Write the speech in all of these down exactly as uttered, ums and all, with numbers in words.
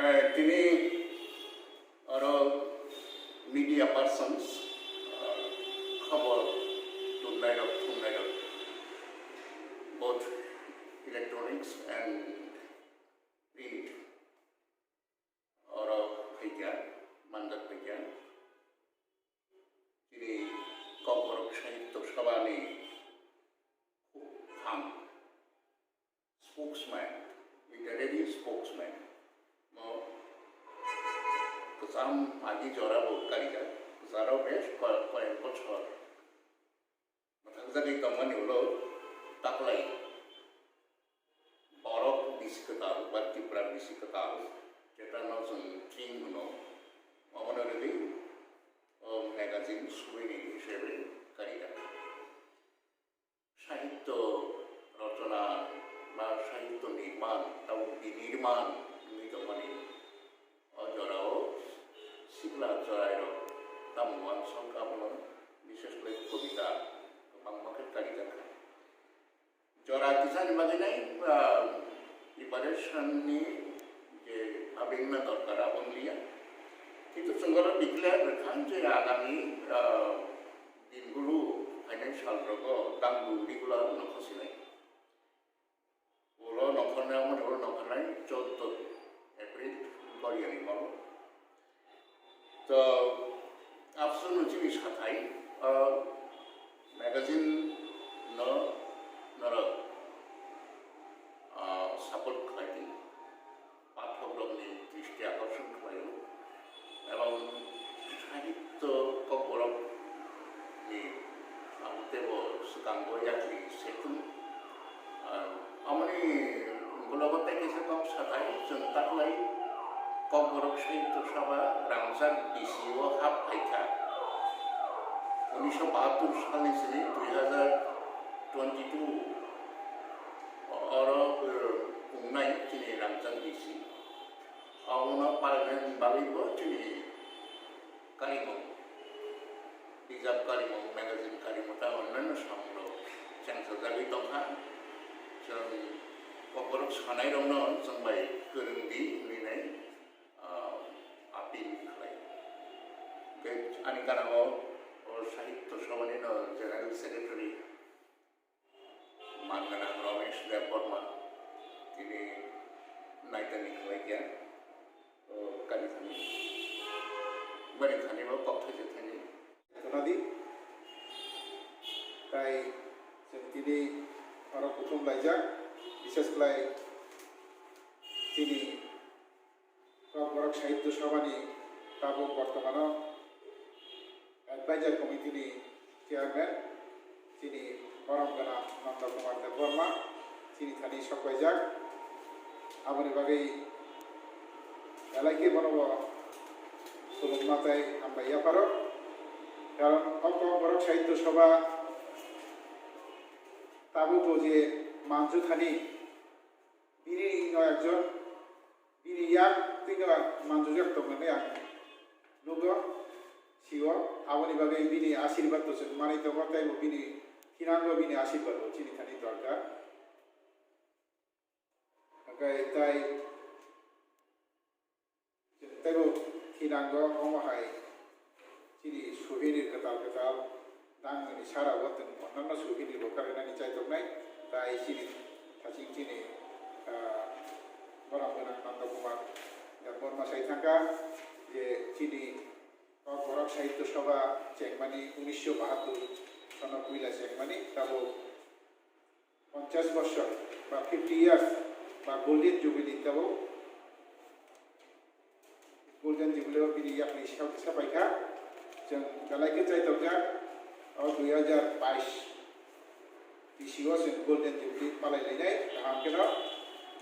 Tini oro media persons, uh, khobor tumnairok, thumnairok, both electronics and print, oro phaikha, manjak phaikha. Chini Kokborok Sahitya Sabhani kham spokesman, literary spokesman, mo kwcham agi jora bo kaijak, jora besh ko-, koyek bochor mwthakjagwi tongmani ulo taklai borok bisi kwtal ba Tipra bisi kwtal, jeta no chwng ching hwno, omono rwgwi o magazine subini hisebe kaijak. Sahitya rochona ba sahitya nirman, tabuk binirman wngwi tongmani o jorao sikla chwrairok tamo uansuk abono, bishesh khlai kobita kwbangma khe kaijak kha. Jora kisani bagwi nai, ah, preparation ni je abengna dorkar abo wngya. Kintu chwng oro declare rwkha je agami, ah, Din guru phainai sal rogo dangbu regular nokho sinai. Ulo nokho nai, omo ni ulo nokho nai choddo April, Korea ni mabo. To, after no chini sathai, ah, magazine no norok, ah, support khlai di. Pathokrokni dristi akorshon khlaio, ebong sahityo kokborokni ang teibo swkango yakni saitung. Ah, amoni ulogo tei kaisa kok sathai, chwng taklai Kokborok Sahitya Sabha Rangchak D C o hap phaikha. Unisho bahattur salni simi dui hazar twenty two oro, eh, wngnai chini Rangchak D C. Abono parliament bagwi bo chini karimung, bijap karimung, magazine karimung, tei onnaino samungrok chengsajagwi tongkha. Chwng kokborok sanairokno chwng bai kwrwng di hwnwi nai, ah, appeal khlai. Hwnkhe ani gana o, o Sahitya Sabhani no General Secretary Manganang Ramesh Debbarma, tini naitani khlai kha, o kari thani, bari thani bo kok thai thani. Khwnadi, tai chwng tini oro kuthum laijak, bishesh khlai chini Kokborok Sahitya Sabhani tabuk bortomano Advisor Committee ni Chairman, chini borom gwnang Nanda Kumar Debbarma, chini thani sokpaijak. Aboni bagwi belai khe bono bo khulumma tei hambai yapharo. Karon o Kokborok Sahitya Sabha tabuk bo je manju thani, bini no ekjon Bini yak twino manjujak tongnani ang nugo, sio, aboni bagwi bini asirbat to chwng manwi tongo, tei bo bini thinango bini asirbat bo chini thani dorkar. Hwnkhe tai, tei bo thinango omo hai chini suhini kwtal kwtal Tangni sara o tong onnano suhini bo karinani chaitoknai, tai chini thaching chini, ah, borom gwnang Nanda Kumar Debbarma sai thangkha je chini Kokborok Sahitya Sabha chengmani unisho bahattur sono puila chengmani tabuk ponchash bochor ba fifty years ba Golden Jubilee tabuk Golden Jubilee o bini yakni sal kisa paikha. Chwng belai khe chaitokjak o dui hazar bais bisi o chwng Golden Jubilee palai lainai kaham kheno.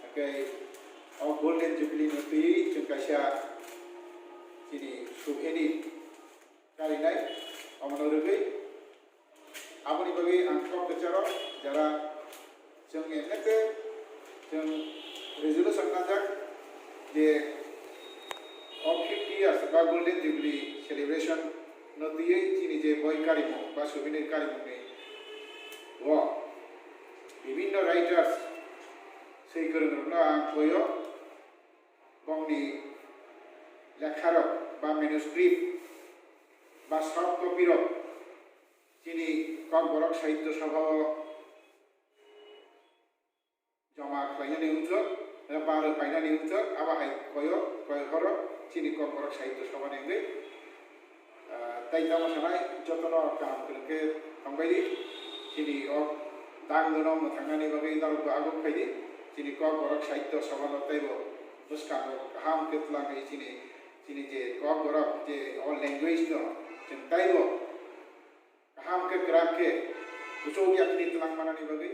Hwnkhe o Golden Jubilee no twiwi chwng kaisa chini suhini karinai omono rwgwi Aboni bagwi ang kok kwcharo jara chwng emne khe chwng resolution nangjak je o fifty years ba Golden Jubilee celebration no twiwi chini je boi karimung ba souvenir karimung ni o bibinno writers swi kwrwng rokno ang koyo. bongni lekharok ba manuscript ba soft copy rok chini Kokborok Sahitya Sabha o joma khlainani wngkha, ba rwphainani wngkha, abo hai koyo, koi horo chini Kokborok Sahitya Sabha ni wngwi, ah, tei tamo sanai jotono kaham kwrwng khe tongbai di, chini o dang dono mwthangnani bagwi norokbo aguk phai di, chini Kokborok Sahitya Sabha no teibo bwskango kaham khe twlangwi chini, chini je Kokborok je o language no chwng teibo kaham khe kwrak khe kuchuk yakni twlang manani bagwi